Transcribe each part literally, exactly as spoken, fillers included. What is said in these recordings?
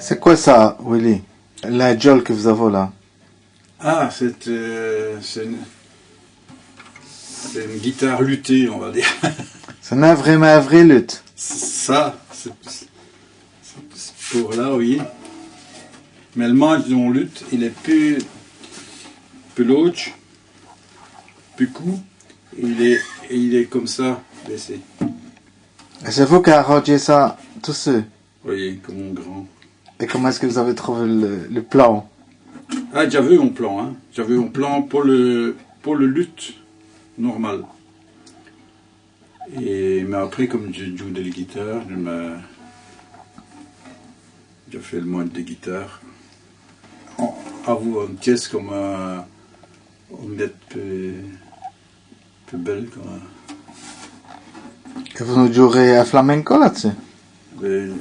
C'èst qwè ça, Willy, l' djole qui vos-avoz là ? Ah, c'est, euh, c'est une, c'est une guitare luthée, on va dire. C'èst nén vrémint on vré luth. Ça, c'est, c'est pour là, oui. Mins l' mandje d'on luth, il èst pus, pus lâdje, pus coût, èt il èst, èt il èst come ça, bêssé. Èt c'èst vous qu'a aradjî ça tout seû ? Oui, come on grand. Èt comint èst-ce qui vos-avoz trouvé l', l' plan ? Ah, dj'aveû on plan, hin. Dj'aveû on plan po l', po l' luth normal. Èt, mins après, come dji djoûwe dèl guitare, dji m'a, dj'a fêt l' mandje di guitare. On, avou one pièce come, euh, on mèt pus, pus bèle, qwè. Èt vos nos djoûrez on flamenco là-d'ssus ? Oui.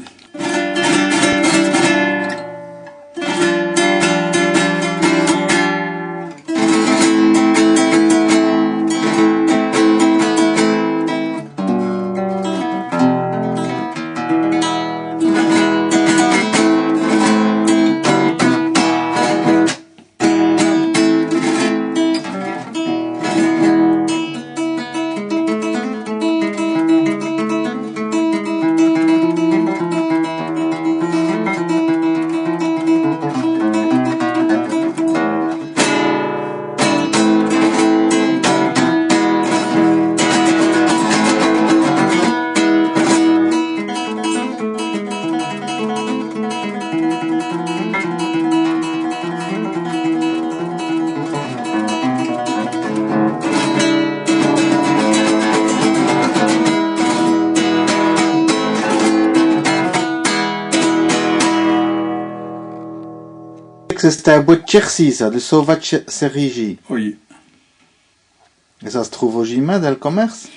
C'è-st-on bwès d' tchèrci, ça, di sauvache céréjîye. Oui. Èt ça s' troûve aujîmint dins l' comèrce ?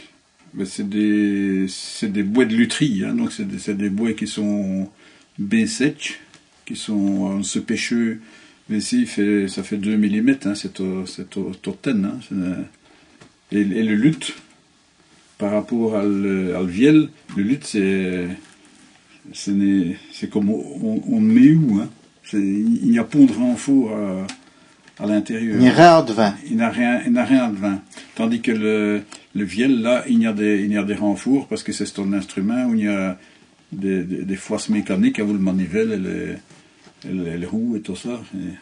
Mins c'èst dès, c'èst dès bwès d' lutrîye, hin, donc c'èst dès, c'èst dès bwès qui sont bin sètchs, qui sont, on s' pècheût, mins ici, i fêt, ça fêt deûs milimètes, hin, c'èst tot, c'èst tot, tot tène, hin, c'èst, èt, èt l' luth, par rapôrt à l', à l' vièle, l' luth, c'èst, c'èst, c'èst come on, on, on mèyoû, hin. C'èst, i gn-a pont d' ranfôrt à, à l'intèrieûr. I gn-a rén d'vins. I gn-a rén, i gn-a rén d'vins. Tandis qui l', l' vièle, là, i gn-a dès, i gn-a dès ranfôrts pace qui c'è-st-on-instrumint où i gn-a dès, dès, dès fwèces mècaniques, avou l' manivèle, èt l', èt l', èt l' roûwe èt tot ça. Èt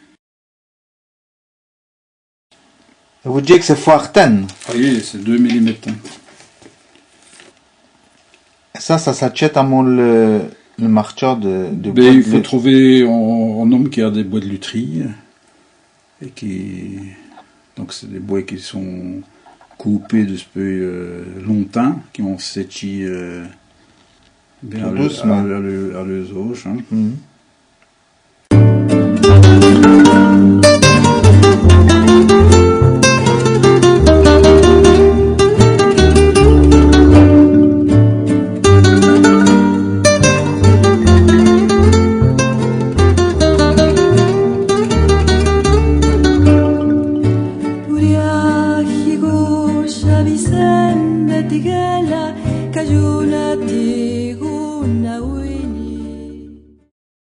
vos d'jez qu' c'èst fwârt tène. Ah oyi, c'èst deûs milimètes, hin. Èt ça, ça s'achète amon l', l' marchand di, di bwès d' lutrîye. Bin, i faut trouver on, on-ome qui a dès bwès d' lutrîye, èt qui, donc c'èst dès bwès qui sont côpés dispûs, euh, longtimps, qui ont sètchî, euh, bin, tout doûcemint, à leû, à leû, à leû-z-auje, hin. Mhm.